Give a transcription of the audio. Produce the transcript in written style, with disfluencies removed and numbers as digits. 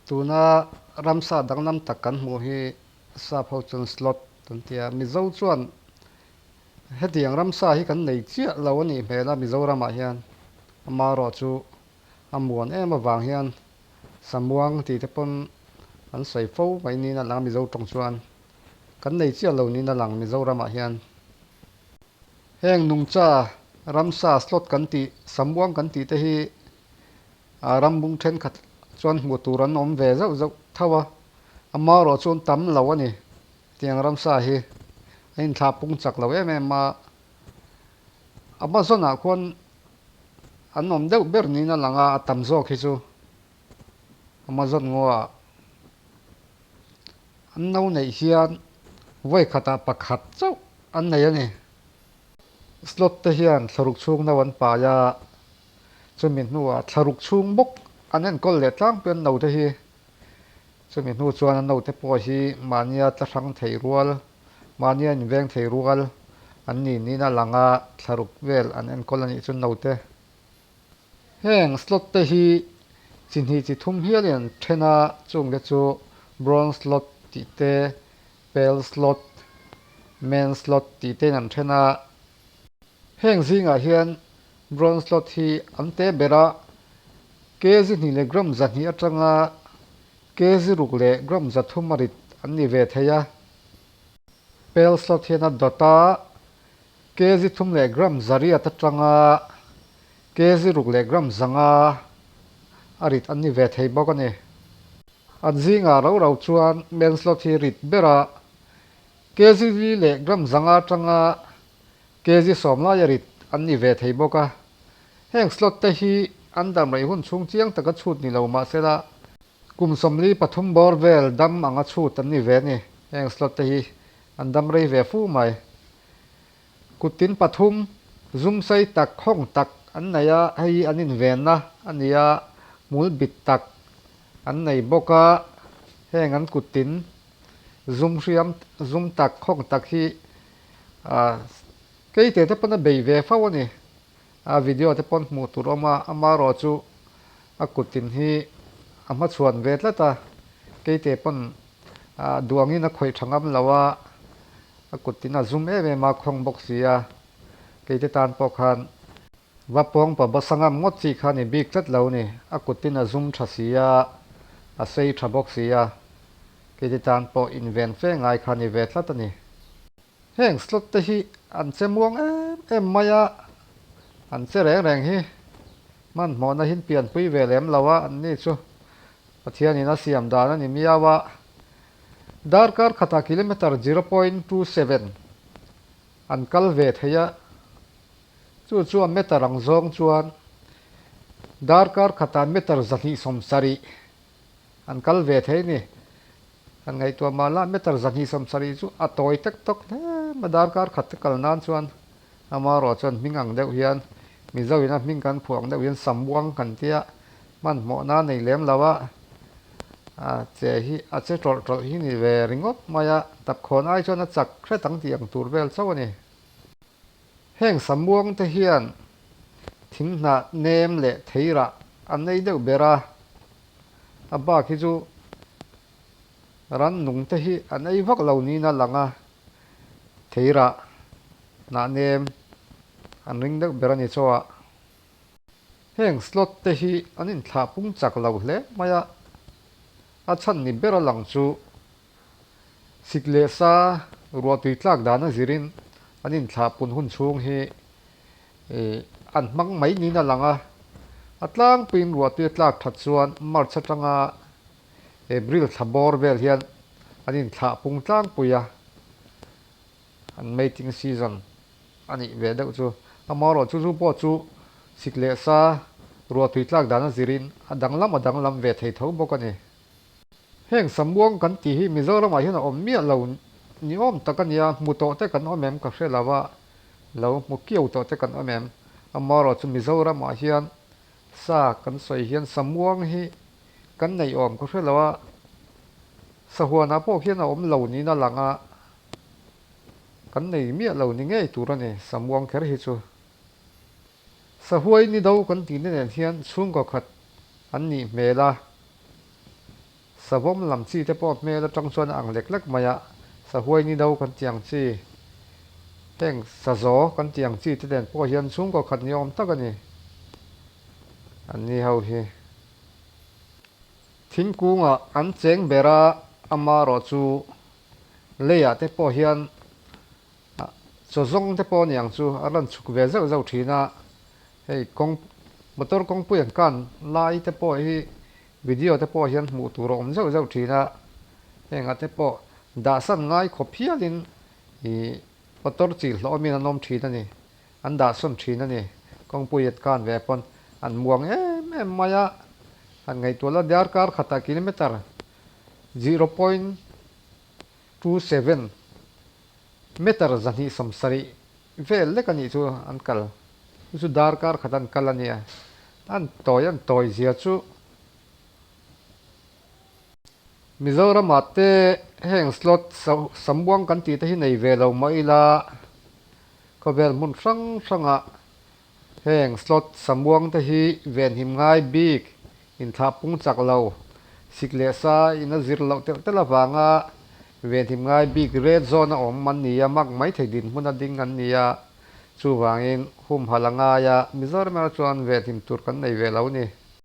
Tuna ramsa danglam tak kan hmuh hi sap ho chuan sloth an ti a, Mizo chuan hetiang ramsa hi kan nei chiah lo a nih hmel a Mizoramah hian amaherawh chu a muan em avang hian samuang tih te pawn an sawi fo mai niin a lang a Mizo tawng chuan kan nei chiah lo niin a lang Mizoramah hian. Heng nungcha ramsa sloth kan tih samuang kan tih te hi A rambung thenkhat chuan hmuh tur an awm ve zauh zauh tho a, amaherawh chuan tam lo a ni. Tiang ramsa hi a inthlah pung chak lo em em a, Amazon ah khuan an awm deuh ber niin a lang a, a tam zawk hi chu Amazon ngaw ah an no neih hian vawi khatah pakhat chauh an nei a ni. Slot te hian thlaruk chhung no an pai a. Chumi hnuah thlaruk chhung bawk an enkawl leh tlangpui an note hi. Chumi hnu chuan an note pawh hi mahnia tla hrang thei rual, mahnia inveng thei rual an ni niin a lang a, thlaruk vel an enkawl a nih chu note. Heng slot te hi chi hnih chi thum hialin an then a, chungte chu bronze slot tih te, pale slot, man slot tih tein an then a. Heng zingah hian bronze slot hi an te ber a, kg hnih leh gram 200 atanga kg ruk leh gram 300 a rit an ni ve thei a. Pale slot hian a dawt a, kg thum leh gram 800 atanga kg ruk leh gram 500 a rit an ni ve thei bawk a ni. An zingah rau rau chuan men slot hi rit ber a, kg li leh gram 500 atanga Kg sawm laia rit an ni ve thei bawk a, heng slot te hi an dam rei hun chhung chiang taka chhut ni lo mahsela kum 43 bawr vel dam anga chhut an ni ve a ni. Heng slot te hi an dam rei ve fu mai. Kuttin pathum, zum sei tak, khawng tak an nei a, hei hi an invenna a ni a, hmul bit tak an nei bawk a, heng an kuttin zum hriam, zum tak, khawng tak hi Keite te pawn a bei ve fo a ni. A video te pawn hmuh tur awm a, amaherawh chu a kuttin hi a hmachhuan ve tlat a, keite pawn duangin a khawih tha ngam lo a, a kuttin a zum em em a, khawng bawk si a, keite tan pawh khan va pawng pa basa ngam ngawt chi kha ni bik tlat lo ni, a kuttin a zum tha si a, a sei tha bawk si a, Keite tan pawh inven fe ngai kha ni ve tlat a ni. Heng slot te hi an che muang em em mai a, an che reng reng hi hmanhmawhna hin pianpui ve lem lo a, an ni chu Pathianin a siam dan a ni miau a. Darkar khatah kilometre 0.27 an kal ve thei a, chu chu a meter ang zawng chuan darkar khatah meter 270 An kal ve thei ni. Kan ngaihtuah mah lah meter 270 chu a tawi tek tawk hle mai darkar khat te kal nan chuan amaherawh chuan hming ang deuh hian Mizo in a hming kan phuah ang deuh hian Samuang kan tia hmanhmawh na nei lem lo a a che hi a che tawlh tawlh hi ni ve ringawt mai a tapkhawn ai chuan a chak hret ang tih ang tur vel chauh a ni. Heng Samuang te hian thing hnah nem leh theirah an nei deuh ber a, a bak hi chu rannung te hi an ei vak lo niin a lang a, theirah hnah nem an ring deuh ber a ni chaw a. Heng slot te hi an inthlah pung chak lo hle mai a, a chhan ni ber a lang chu Sik leh sa ruahtui tlak dan a zirin an inthlah pun hun chhung hi an hmang mai niin a lang a. A tlangpuiin ruahtui a tlak that chuan March atanga April thla bawr vel hian an inthlah pung tlangpui a, an mating season a nih ve deuh chu. Amaherawhchu chu pawh chu sik leh sa ruahtui tlak dan a zirin a danglam a danglam ve thei tho bawk a ni. Heng Samuang kan tih hi Mizoramah hian a awm miah lo ni awm tak a nia, hmu tawh te kan awm em ka hre lo a, lo hmu kiau tawh te kan awm em? Amaherawh chu Mizoramah hian sa kan sawi hian Samuang hi kan neih awm ka hre lo a, sahuanah pawh hian a awm lo niin a lang a, kan nei miah lo ni ngei tur a ni Samuang kher hi chu. Sahuai ni do kan tihna nen hian chhungkaw khat an nih hmel a. Savawm lam chi te pawh hmel atang chuan a ang lek lek mai a, sahuai ni do kan tih ang chi, heng sazaw kan tih ang chi te nen pawh hian chhungkaw khat ni awm tak a ni. An ni ho hi. Thingkungah an cheng ber a, amarawh chu leiah te pawh hian chaw zawng te pawh a ni ang chu a rawn chhuk ve zauh zauh thin a, hei kawng motor kawngpui an kan lai te pawh hi video te pawh hian hmuh tur a awm zauh zauh thin a, hengah te pawh dahsan ngai khawp hialin ih motor chil hlawmin an awm thin a ni. An dah sawn thin a ni. Kawngpui at khan ve pawn an muang em em mai a, han ngaihtuah la darkar khatah kilometer 0.27 meter 270 vel lek a nih chu an kal. Chu chu darkar khat an kal a nia. An tawi an tawi zia chu Mizoramah te heng slot samuang kan tih te hi nei ve lo mah ila Khawvel hmun hrang hrangah heng slot samuang te hi venhim ngai bik inthlah pung chak lo, sik leh sa in a zir loh telh telh avanga venhim ngai bik red zone a awm an ni a, mak mai thei dinhmun a ding an ni a, chuvangin humhalh a ngai a, Mizoram erawh chuan venhim tur kan nei ve lo ni.